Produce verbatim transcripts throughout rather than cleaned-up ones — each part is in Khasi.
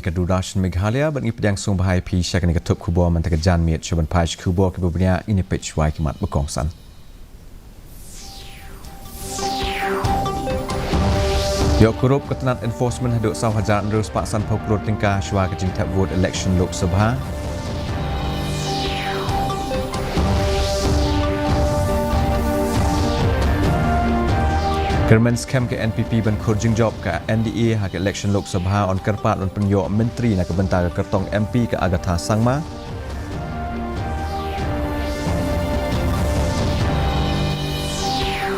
ka Doordarshan Meghalaya, bad ngi pdiang sngewbha ïa phi sha kane ka thup khubor mynta ka janmiet. Shuwa ban phai sha ki khubor kiba bniah, ngin ïa peit shwa ki mat ba kongsan. Ïoh kurup ka tnat enforcement haduh saw hajar hynriew spah sanphew klur tyngka shuwa ka jingthep vote election Lok Sabha. Kyrmen skhem ka N P P ban khur jingjop ka N D A ha ka election Lok Sabha, yn kyrpad ban pynïoh myntri na ka bynta ka kyrtong M P ka Agatha Sangma.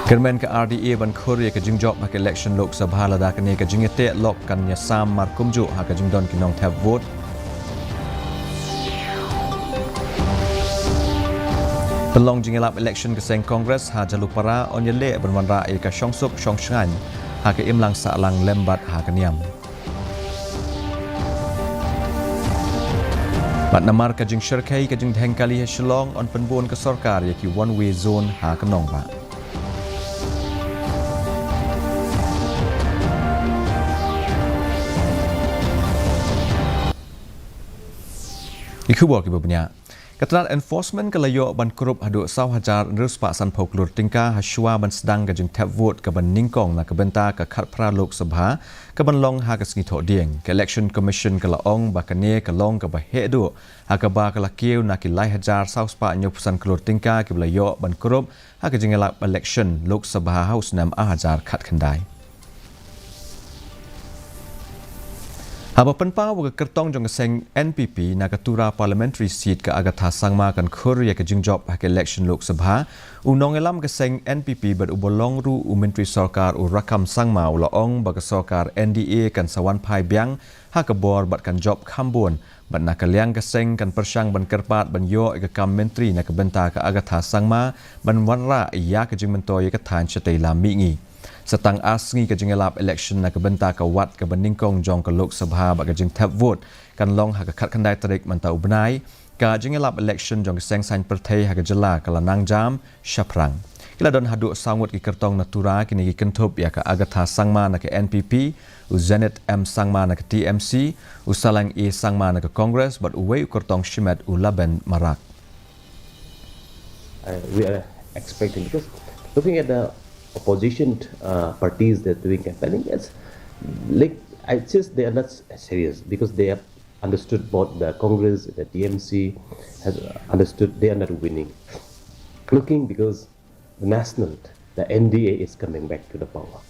Kyrmen ka R D A ban khur ïa ka jingjop ha ka election Lok Sabha, lada kane ka jingïateh lok kan ïasam mar kumjuh ha ka jingdon ki nongthep vote. Pynlong jingïalap election ka seng Congress ha Jalupara, yn ïaleh ban wanrah ïa ka shongsuk shongshngaiñ ha ka imlang sahlang lem bad ha ka niam. Bad namar ka jingshyrkhei ka jingdheng kali ha Shillong, yn pynbun ka sorkar ïa ki one way zone ha ka nongbah. Ki khubor kiba bniah. Ka tnat enforcement ka la ïoh ban kurup haduh saw hajar hynriew spah sanphew klur tyngka ha shuwa ban sdang ka jingthep vote kaban nyngkong na ka bynta ka khatphra Lok Sabha, kaban long ha ka sngi Thohdieng. Ka Election Commission ka la ong ba kane ka long kaba heh duh, ha kaba ka la kiew na ki lai hajar saw spah hynñiew phew san klur tyngka kiba la ïoh ban kurup ha ka jingïalap election Lok Sabha ha u snem ar hajar khatkhyndai. Haba pynpaw ba ka kyrtong jong ka seng N P P na ka Tura Parliamentary Seat ka Agatha Sangma kan khur ïa ka jingjop ha ka election Lok Sabha, u nongïalam ka seng N P P bad uba long ruh u Myntri Sorkar u Rakkam Sangma u la ong ba ka sorkar N D A kan sa wan phai biang ha ka bor bad kan jop kham bun, bad na ka liang ka seng kan pyrshang ban kyrpad ban ïoh ïa ka kam myntri na ka bynta ka Agatha Sangma ban wanrah ïa ka jingmyntoi ïa ka thaiñ shatei lam mihngi. Sa tang ar sngi ka jingïalap election na ka bynta ka wat kaba nyngkong jong ka Lok Sabha bad ka jingthep vote kan long ha ka khatkhyndai tarik mynta u bnai. Ka jingïalap election jong ka seng saiñ pyrthei ha ka jylla ka la nang jam shaphrang. Ki la don haduh saw ngut ki kyrtong na Tura, kine ki kynthup ïa ka Agatha Sangma na ka N P P, u Zenith M Sangma na ka T M C, u Salang A Sangma na ka Congress, bad uwei u kyrtong shimet u Laben Marak. Uh, we are expecting, because looking at the opposition, uh, parties that are doing campaigning, yes, like, I just, they are not s-, serious, because they have understood both the Congress, the T M C has understood they are not winning. Looking because the national, the N D A is coming back to the power.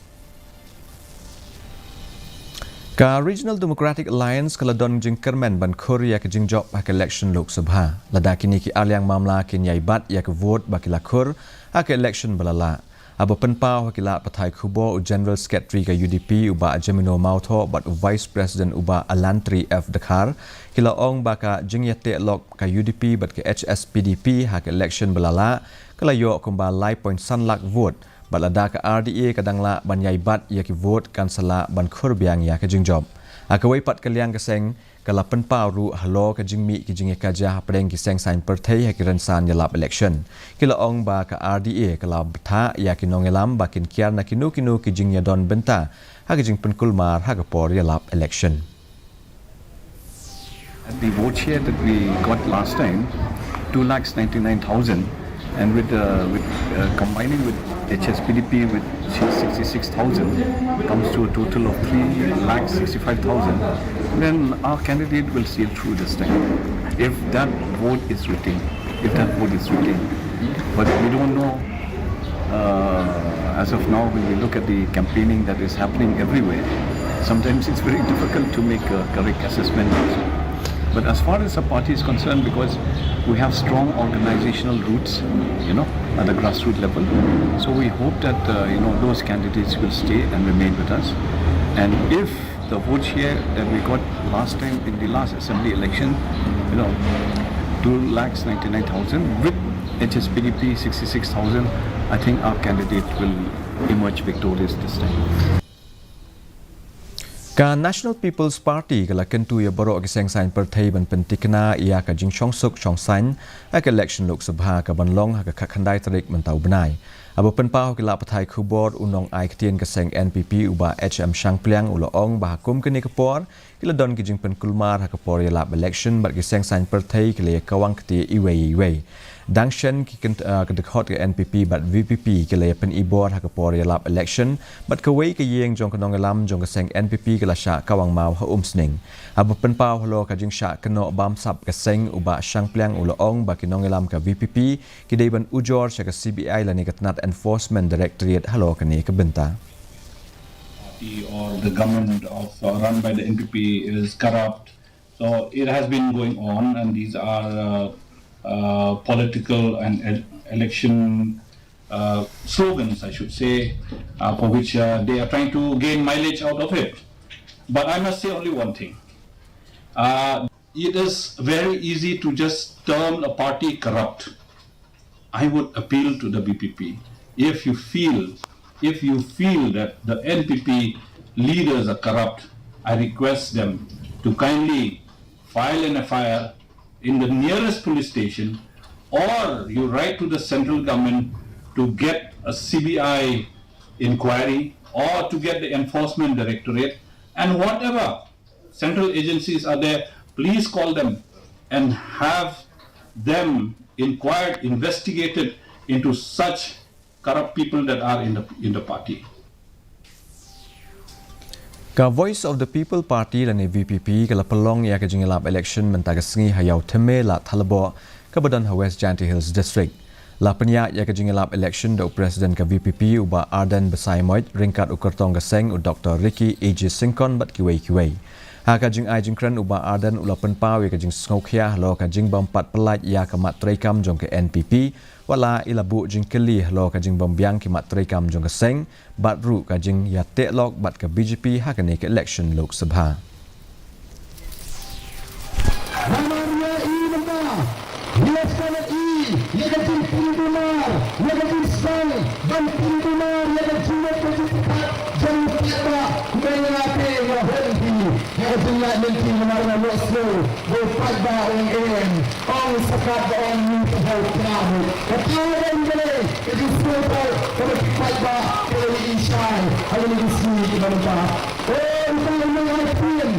Ka Regional Democratic Alliance ka la don jingkyrmen ban khur ïa ka jingjop ha ka election Lok Sabha. Lada kine ki arliang mamla kin ïai bat ïa ka vote ba ki la khur ha ka election ba la lah. Haba pynpaw ha ki lad pathai khubor, u General Secretary ka U D P u Bah Jemino Mawthoh bad u Vice President u Bah Alantri F Dkhar, ki la ong ba ka jingïateh lok ka U D P bad ka H S P D P ha ka election ba la lah ka la ïoh kumba lai point san lak vote, bad lada ka R D A ka dang lah ban ïai bat ïa ki vote kan sa lah ban khur biang ïa ka jingjop. Ha kawei pat ka liang ka seng ka la pynpaw ruh halor ka jingmih ki jingïakajia hapdeng ki seng saiñ pyrthei ha ki rynsan ïalap election. Ki la ong ba ka R D A ka la bthah ïa ki nongïalam ba kin kiar na kino kino ki jingïadon bynta ha ka jingpynkulmar ha ka por ïalap election. At the vote share that we got last time, two lakhs ninety-nine thousand, and with, uh, with, uh, combining with H S P D P with sixty-six thousand, comes to a total of three lakhs sixty-five thousand, then our candidate will sail through this time, if that vote is retained, if that vote is retained. But we don't know, uh, as of now, when we look at the campaigning that is happening everywhere, sometimes it's very difficult to make a correct assessment also. But as far as the party is concerned, because we have strong organizational roots, you know, at the grassroots level, so we hope that, uh, you know, those candidates will stay and remain with us. And if the vote share that we got last time in the last assembly election, you know, two lakhs ninety-nine thousand, with H S P D P sixty-six thousand, I think our candidate will emerge victorious this time. Ka National People's Party ka la kyntu ïa baroh ki seng saiñ pyrthei ban pyntikna ïa ka jingshongsuk shongsaiñ ha ka election Lok Sabha kaban long ha ka khatkhyndai tarik mynta u bnai. Haba pynpaw ha ki lad pathai khubor, u nongai ktien ka seng N P P u Bah H M Shangpliang u la ong ba ha kum kane ka por ki la don ki jingpynkulmar ha ka por ïalap election bad ki seng saiñ pyrthei ki la ïakawang kti iwei iwei. Dang shen ki kynt-, ah, ka dkhot ka N P P bad V P P ki la ïapynibor ha ka por ïalap election bad kawei ka ïing jong ka nongïalam jong ka seng N P P ki la shah kawang maw ha Umsning. Haba pynpaw halor ka jingshah kynnoh bamsap ka seng, u Bah Shangpliang u la ong ba ki nongïalam ka V P P ki dei ban ujor sha ka C B I lane ka tnat Enforcement Directorate halor kane ka bynta. Party or the government of, uh, run by the N P P is corrupt. So it has been going on, and these are, uh, uh, political and el-, election, uh, slogans, I should say, uh, for which, uh, they are trying to gain mileage out of it. But I must say only one thing. Uh, it is very easy to just term a party corrupt. I would appeal to the V P P. If you feel, if you feel that the N P P leaders are corrupt, I request them to kindly file an F I R in the nearest police station, or you write to the central government to get a C B I inquiry or to get the Enforcement Directorate, and whatever central agencies are there, please call them and have them inquired, investigated into such corrupt people that are in the, in the party. Ka Voice of the People Party lane V P P ka la pynlong ïa ka jingïalap election mynta ka sngi ha Ïaw Thymme, Lad Thalbaw, kaba don ha West Jaintia Hills District. La pynïaid ïa ka jingïalap election da u President ka V P P u Bah Ardent Basaiawmoit ryngkat u kyrtong ka seng u Doktor Ricky A J Syngkon bad kiwei kiwei. Ha ka jingai jingkren u Bah Ardent u la pynpaw ïa ka jingsngewkhia halor ka jingbym pat pyllait ïa ka mat treikam jong ka N P P, wat la i la buh jingkylli halor ka jingbym biang ki mat treikam jong ka seng bad ruh ka jingïateh lok bad ka B J P ha kane ka election Lok Sabha. Namar ïa i mynta, ïa ka jingpyndonkam, ïa ka jingsngew ban pyndonbor ïa ka jingmut ka jingpyrkhat jong u paidbah, kumba ïa lade ïa hynrei ïa ka jingïaid lynti namar nga ïohsngew ba u paidbah u ong em, ong sa katba ong ngi, ka hau pynah. Kata ka dei ka jingsngewthuh kaba ki paidbah ki la ïohi shai ha kine ki sngi kiba mynta. O u paidbah, u nongai ktien.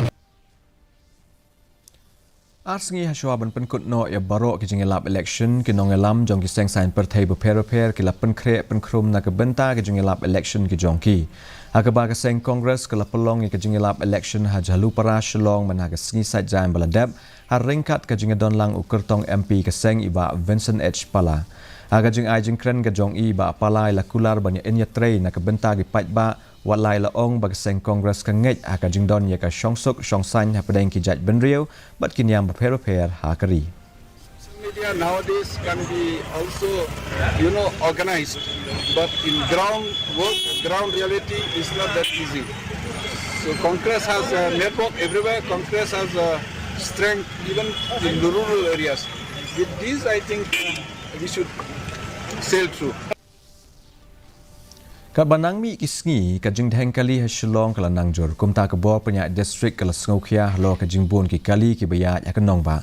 Ar sngi ha shuwa ban pynkut noh ïa baroh ki jingïalap election, ki nongïalam jong ki seng saiñ pyrthei bapher bapher ki la pynkhreh pynkhrum na ka bynta ki jingïalap election ki jong ki. Ha kaba ka seng Congress ka la pynlong ïa ka jingïalap election ha Jhalupara, Shillong, mynta ka sngi Saitjaiñ ba la dep, ha ryngkat ka jingdon lang u kyrtong M P ka seng i Bah Vincent H Pala. Ha ka jingai jingkren ka jong i, i Bah Pala i la kular ban ïa-, ïatrei na ka bynta ki paidbah, wat la i la ong ba ka seng Congress ka ngeit ha ka jingdon ïa ka shongsuk shongsaiñ hapdeng ki jaitbynriew bad ki niam bapher bapher ha ka ri. Social media nowadays can be also, you know, organized, but in ground work, ground reality is not that easy. So Congress has a network everywhere. Congress has a strength even in the rural areas. With this, I think, uh, we should sail through. Katba nang mih ki sngi, ka jingdheng kali ha Shillong ka la nang jur. Kumta ka bor pynïaid district ka la sngewkhia halor ka jingbun ki kali kiba ïaid ha ka nongbah.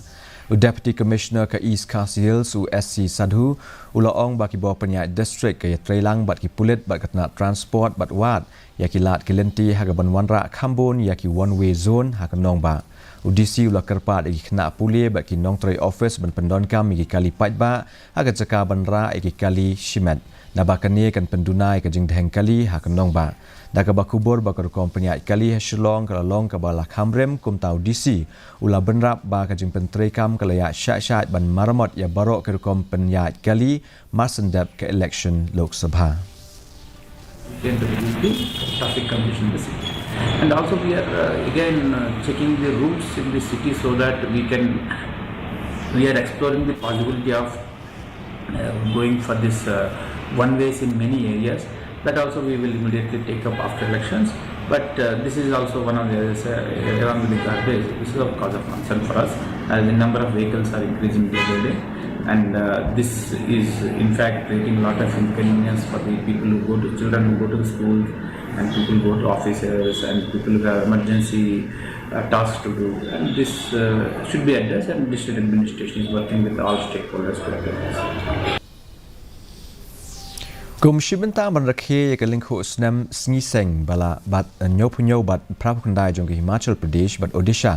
U Deputy Commissioner ka East Khasi Hills, u S C Sadhu, u la ong ba ki bor pynïaid district ka ïatrei lang bad ki pulit bad ka tnat transport bad wad ïa ki lad ki lynti ha kaban wanrah khambun ïa ki one way zone ha ka nongbah. U D C u la kyrpad ïa ki khynnah pule bad ki nongtrei office ban pyndonkam ïa ki kali paidbah ha ka jaka ban rah ïa ki kali shimet, naba kane kan pynduna ïa ka jingdheng kali ha ka nongbah. Da kaba khubor ba ka rukom pynïaid kali ha Shillong ka la long kaba la kham rim, kumta u D C u la bynrap ba ka jingpyntreikam ka la ïaid shah shah ban maramot ïa baroh ki rukom pynïaid kali, mar shen dep ka election Lok Sabha. Came to the traffic condition in the city. And also we are, uh, again, uh, checking the routes in the city so that we can, we are exploring the possibility of, uh, going for this, uh, one ways in many areas. That also we will immediately take up after elections. But, uh, this is also one of the areas, uh, along with the garbage. This is of cause of concern for us, as the number of vehicles are increasing day by day. And, uh, this is, in fact, creating a lot of inconvenience for the people who go to, children who go to the school, and people go to offices, and people who have emergency, uh, tasks to do. And this, uh, should be addressed, and district administration is working with all stakeholders to address this. Kum shi bynta ban rakhe ïa ka lyngkhuh snem sngi seng ba la bat hynñiewphew hynñiew bad phraphew khyndai jong ka Himachal Pradesh bad Odisha,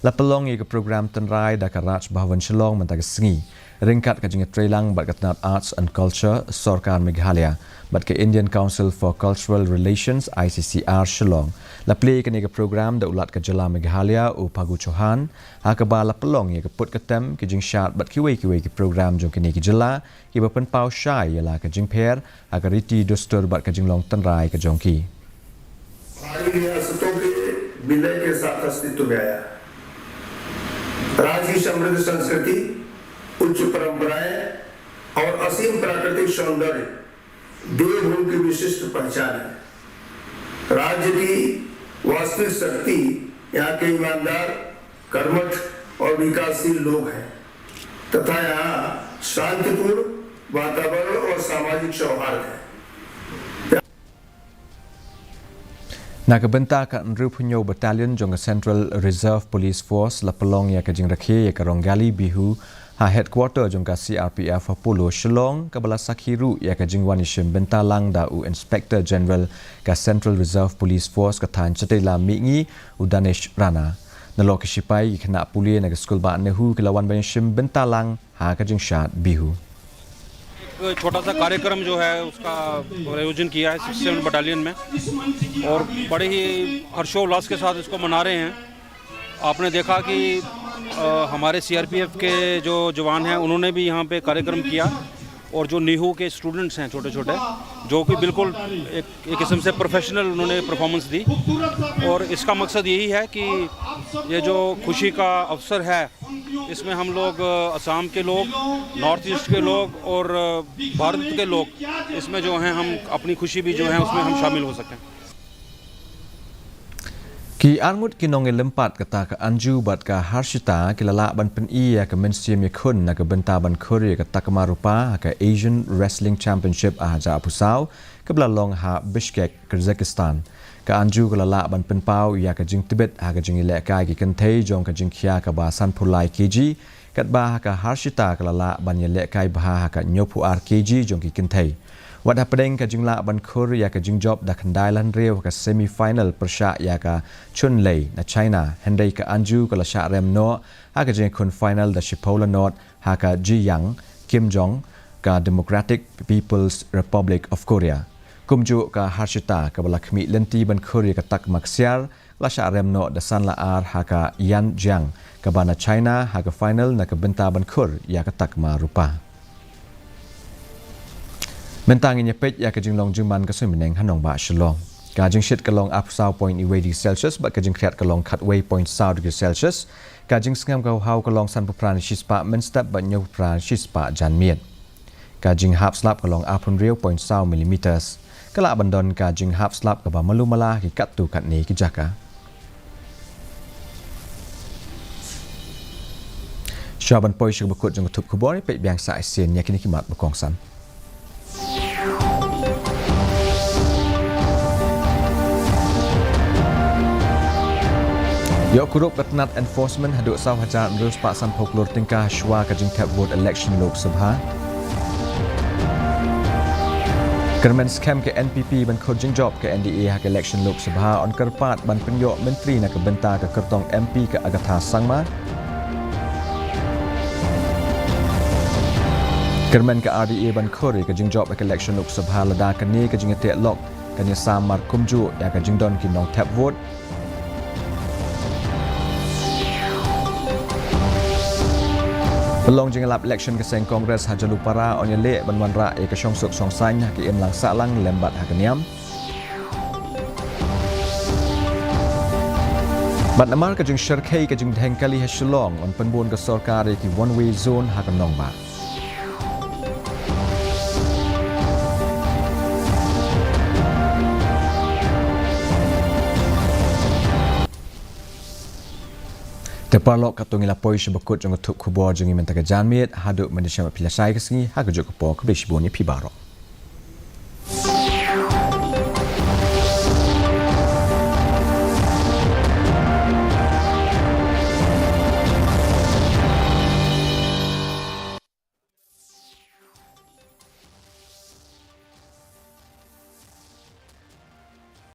la pynlong ïa ka program tynrai da ka Raj Bhavan Shillong mynta ka sngi, ryngkat ka jingïatreilang bad ka tnat Arts and Culture Sorkar Meghalaya bad ka Indian Council for Cultural Relations, I C C R, Shillong. La plie ïa kane ka program da u Lat ka jylla Meghalaya, u Phagu Chauhan, ha kaba la pynlong ïa ka put ka tem, ki jingshad bad kiwei kiwei ki program jong kine ki jylla, kiba pynpaw shai ïa la ka jingpher ha ka riti dustur bad ka jinglong tynrai ka jong ki. पहाड़ी रियासतों के विलय के साथ अस्तित्व में आया। राज्य की समृद्ध संस्कृति, उच्च परंपराएं और असीम प्राकृतिक सौंदर्य देवभूमि की विशिष्ट पहचान है। राज्य की वास्तविक शक्ति यहाँ के ईमानदार, कर्मठ और विकासशील लोग हैं तथा यहाँ शांतिपूर्ण वातावरण और सामाजिक सौहार्द है। Na ka bynta ka hynriewphew hynñiew Battalion jong ka Central Reserve Police Force la pynlong ïa ka jingrakhe ïa ka Rongali Bihu ha headquarter jong ka C R P F ha Polo, Shillong, kaba la sakhi ruh ïa ka jingwan ïashim bynta lang da u Inspector General ka Central Reserve Police Force ka thaiñ Chatila Mihngi, u Danish Rana. Nalor ki shipai, ki khynnah pule na ka skul bah NEHU ki la wan ban ïashim bynta lang ha ka jingshad Bihu. एक छोटा सा कार्यक्रम जो है, उसका आयोजन किया है सिक्सटी सेवन बटालियन में, और बड़े ही हर्षोल्लास के साथ इसको मना रहे हैं। आपने देखा कि अ, हमारे सीआरपीएफ के जो जवान हैं, उन्होंने भी यहाँ पे कार्यक्रम किया, और जो नीहू के स्टूडेंट्स हैं छोटे छोटे, जो कि बिल्कुल एक, एक किस्म से प्रोफेशनल उन्होंने परफॉर्मेंस दी, और इसका मकसद यही है कि ये जो खुशी का अवसर है, इसमें हम लोग, अ, असम के लोग, नॉर्थ ईस्ट के लोग और, अ, भारत के लोग इसमें जो हैं, हम अपनी खुशी भी जो है उसमें हम शामिल हो सकें। Ki arngut ki nongïalympat kata ka Anju bad ka Harshita ki la lah ban pyni ïa ka mynsiem ïakhun na ka bynta ban khur ïa ka takma rupa ha ka Asian Wrestling Championship ar hajar arphew saw, kaba la long ha Bishkek, Kazakhstan. Ka Anju ka la lah ban pynpaw ïa ka jingtbit ha ka jingïalehkai ki kynthei jong ka jingkhia kaba sanphew lai kg, katba ha ka Harshita ka la lah ban ïalehkai bha ha ka hynñiewphew ar kg jong ki kynthei. Wat hapdeng ka jinglah ban khur ïa ka jingjop da khyndai la hynriew ha ka semi final pyrshah ïa ka Chun Lei na China, hynrei ka Anju ka la shah rem noh ha ka jingïakhun final da shiphew la not ha ka Jiyang Kimjong ka Democratic People's Republic of Korea. Kumjuh ka Harshita, kaba la khmih lynti ban khur ïa ka takma ksiar, la shah rem noh da san la ar ha ka Yan Jiang kaba na China ha ka final na ka bynta ban khur ïa ka takma rupa. Mynta ngin ïa peit ïa ka jinglong jingman ka suiñ bneng ha nongbah Shillong. Ka jingshit ka long arphew saw point wei degree Celsius bad ka jingkhriat ka long khatwei point saw degree Celsius. Ka jingsngem ka hawhaw ka long sanphew phra ne shispah mynstep bad hynñiewphew phra ne shispah janmiet. Ka jinghap slap ka long arphew hynriew point saw millimeters. Ka lah ban don ka jinghap slap kaba malu mala ha ki katto katne ki jaka. Shuwa ban poi sha kaba kut jong ka thup khubor, peit biang sa shisien ïa kine ki mat ba kongsan. Ïoh kurup ka tnat enforcement haduh saw hajar hynriew spah sanphew klur tyngka shuwa ka jingthep vote election Lok Sabha. Kyrmen skhem ka N P P ban khur jingjop ka N D A ha ka election Lok Sabha, yn kyrpad ban pynïoh myntri na ka bynta ka kyrtong M P ka Agatha Sangma. Kyrmen ka R D A ban khur ïa ka jingjop ha ka election Lok Sabha lada kane ka jingïateh lok kan ïasam mar kumjuh ïa ka jingdon ki nongthep vote. Pynlong jingïalap election ka seng Congress ha Jalupara, yn ïaleh ban wanrah ïa ka shongsuk shongsaiñ ha ka imlang sahlang lem bad ha ka niam. Bad namar ka jingshyrkhei ka jingdheng kali ha Shillong, yn pynbun ka sorkar ïa ki one way zone ha ka nongbah. Te paralok, katto ngi la poi sha ba kut jong ka thup khubor jong ngi mynta ka janmiet, haduh mynta sha ba phi la shai ka sngi, ha kajuh ka por, khublei shibun ïa phi baroh.